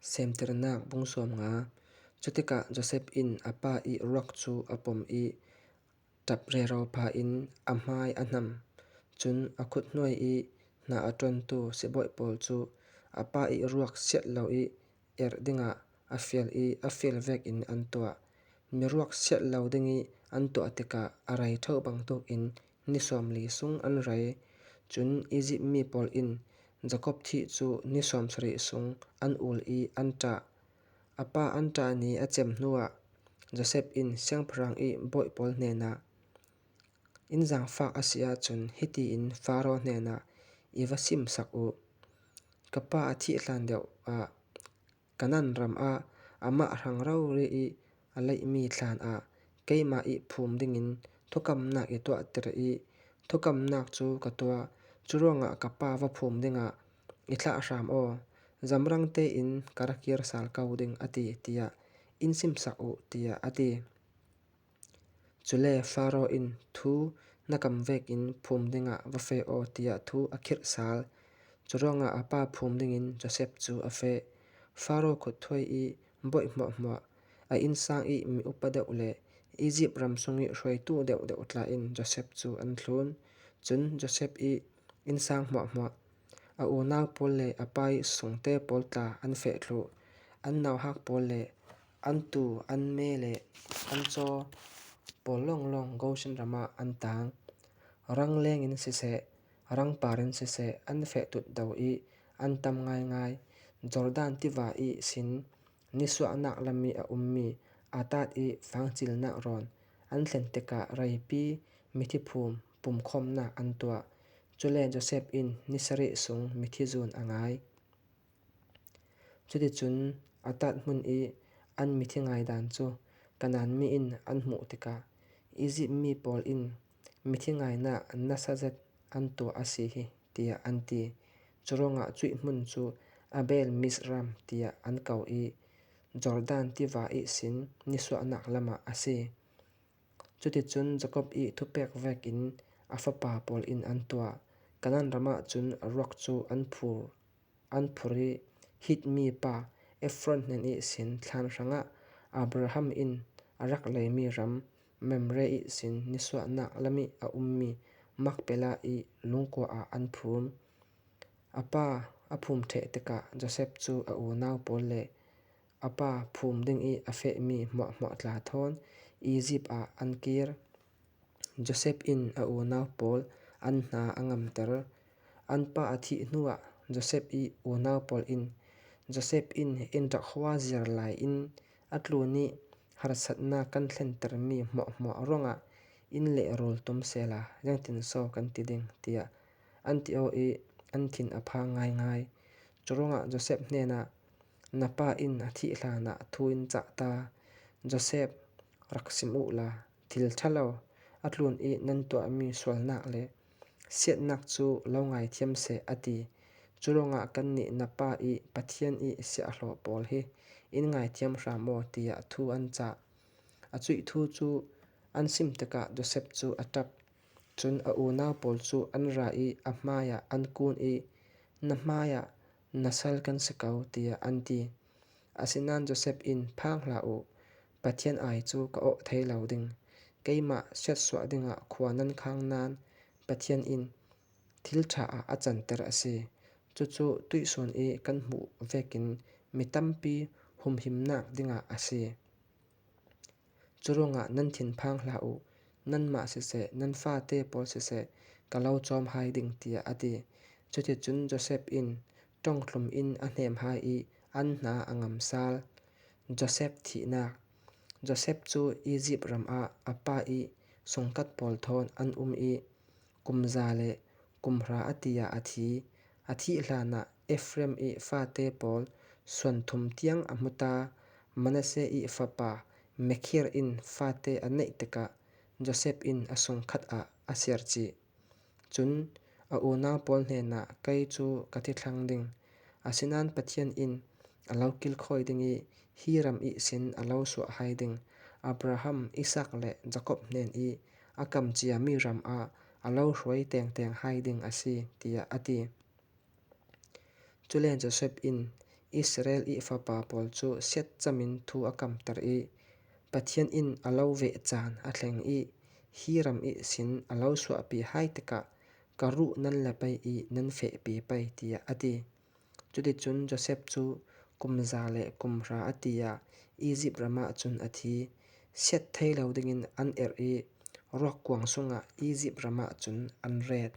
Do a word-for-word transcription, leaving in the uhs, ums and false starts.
Semtirnak bung sawmnga. Cutikah Joseph in a pa ih ruak cu a pom ih ṭap rero pah in a hmai a hnam. Cun a khuthnuai ih hna a ṭuantu sibawi pawl cu a pa ih ruak siat lo ih erh dingah a fial ih a fial vekin an tuah. Miruak siat lo ding ih an tuah tikah a rei ṭheo bangtuk in ni sawmli sung an rei. Cun Izipt mi pawl in Jakob thih cu ni sawmsarih sung an ul ih an ṭah. A pa an ṭah ni a cem hnuah Joseph in siangpahrang ih bawi pawl hnenah, "In zaangfak a si ahcun hiti in Faro hnenah i va simsak u. Ka pa a thih hlan deuh ah Kanaan ram ah amah hrang rori ih a leihmi thlan ah keimah ih phum dingin thukamnak i tuahter ih thukamnak cu ka tuah. Curuangah ka pa va phum dingah i thlahhram aw. Zamrang tein ka ra kir sal ko ding a ti," tiah in simsak u, tiah a ti. Cule Faro in, "Thu na kam vekin phum dingah va feh aw," tiah thu a khirh sal. Curuangah a pa phum dingin Joseph cu a feh. Faro khutthuai ih bawi hmuahhmuah, a innsang ih mi upa deuh le Izipt ram sung ih hruaitu deuhdeuh tla in Joseph cu an thlun. Cun Joseph ih innsang hmuahhmuah, a unau pawl le a pa ih sungte pawl tla an feh thluh. An nauhak pawl le an tuu, an me le an caw pawl lawnglawng Goshen ram ah an tang. Rang leng in siseh, rang par in siseh, an feh tut do ih an tam ngaingai. Jordan tiva ihsin nisuahnak lam ih a ummi Atad ih fangcilnak rawn an thlen tikah reipi mithi phum pumkhawmnak an tuah. Cule Joseph in ni sarih sung mithi zun a ngai. Cuticun Atad hmun ih an mithi ngaidan cu Kanaan mi in an hmuh tikah, "Izipt mi pawl in mithi ngainak nasa zet an tuah a si hi," tiah an ti. Curuangah cuih hmun cu Abel Mizraim tiah an ko ih Jordan tiva ihsin nisuahnak lamah a si. Cuticun Jakob ih thupek vekin a fapa pawl in an tuah. Kanaan ram ah cun a ruak cu an phur, an phur ih Hit mi pa Efron hnen ihsin thlan hrangah Abraham in a rak leimi ram Mamre ihsin nisuahnak lam ih a ummi Makpela ih lungkua ah an phum. A pa a phum ṭheh tikah Joseph cu a unau pawl le a pa phum ding ih a fehmi hmuahhmuah tla thawn Izipt ah an kir. Joseph in a unau pawl an hna a ngamter. An pa a thih hnuah Joseph ih unau pawl in, "Joseph in in rak hua ziar lai in a tlun ih harsatnak kan thlentermi hmuahhmuah ruangah in le rul tum sehla ziangtin so kan ti ding?" tiah an ti aw ih an thin a phang ngaingai. Curuangah Joseph hnenah, "Na pa in a thih hlanah thu in cah ta. Joseph, rak sim uh la, thil ṭha lo a tlun ih nan tuahmi sualnak le siatnak cu lo ngaithiam seh," a ti. "Curuangah kannih na pa ih Pathian ih siahhlawh pawl hi in ngaithiam hram aw," tiah thu an cah. A cuih thu cu an sim tikah Joseph cu a ṭap. Cun a unau pawl cu an ra ih a hmaiah an kun ih, "Na hmaiah na sal kan si ko," tiah an ti. Asinain Joseph in, "Phang hlah uh, Pathian ai cu ka awh thei lo ding. Keimah siatsuah dingah khua nan khang nain Pathian in thil ṭha ah a canter a si. Cucu tuihsun ih kan hmuh vekin mi tampi humhimnak dingah a si. Curuangah nan thinphang hlah uh, nanmah siseh, nan fate pawl siseh, ka lo cawm hai ding," tiah a ti. Cuticun Joseph in ṭongtlum in a hnem hai ih an hna a ngam sal. Joseph thihnak. Joseph cu Izipt ram ah a pa ih sungkat pawl thawn an um ih, kum za le kum hra a ti ah a thi. A thih hlanah Efraim ih fate pawl suan thum tiang a hmu ta. Manasseh ih fapa Makir in fate a neih tikah Joseph in a sungkhat ah a siar cih. Cun a unau pawl hnenah, "Kei cu ka thi thlang ding. Asinain Pathian in a lo kilkhawi ding ih hi ram ihsin a lo suah hai ding. Abraham, Isak le Jakob hnen ih a kam ciami ram ah a lo hruai tengteng hai ding a si," tiah a ti. Cule Joseph in Israel i fapa pawl chu siat chamin thu a kamter i, Pathian in a lo veh chan a thleng i, hi ram i sin a lo suahpi hai takah ka ruh nan la pei i nan fehpi pei, tia a ti. Chutichun Joseph chu kum za le kum hra a ti a, Egypt ramah chun a thi. Siat thei lo dingin an er i, ruak kuang sungah Egypt ramah chun an ret.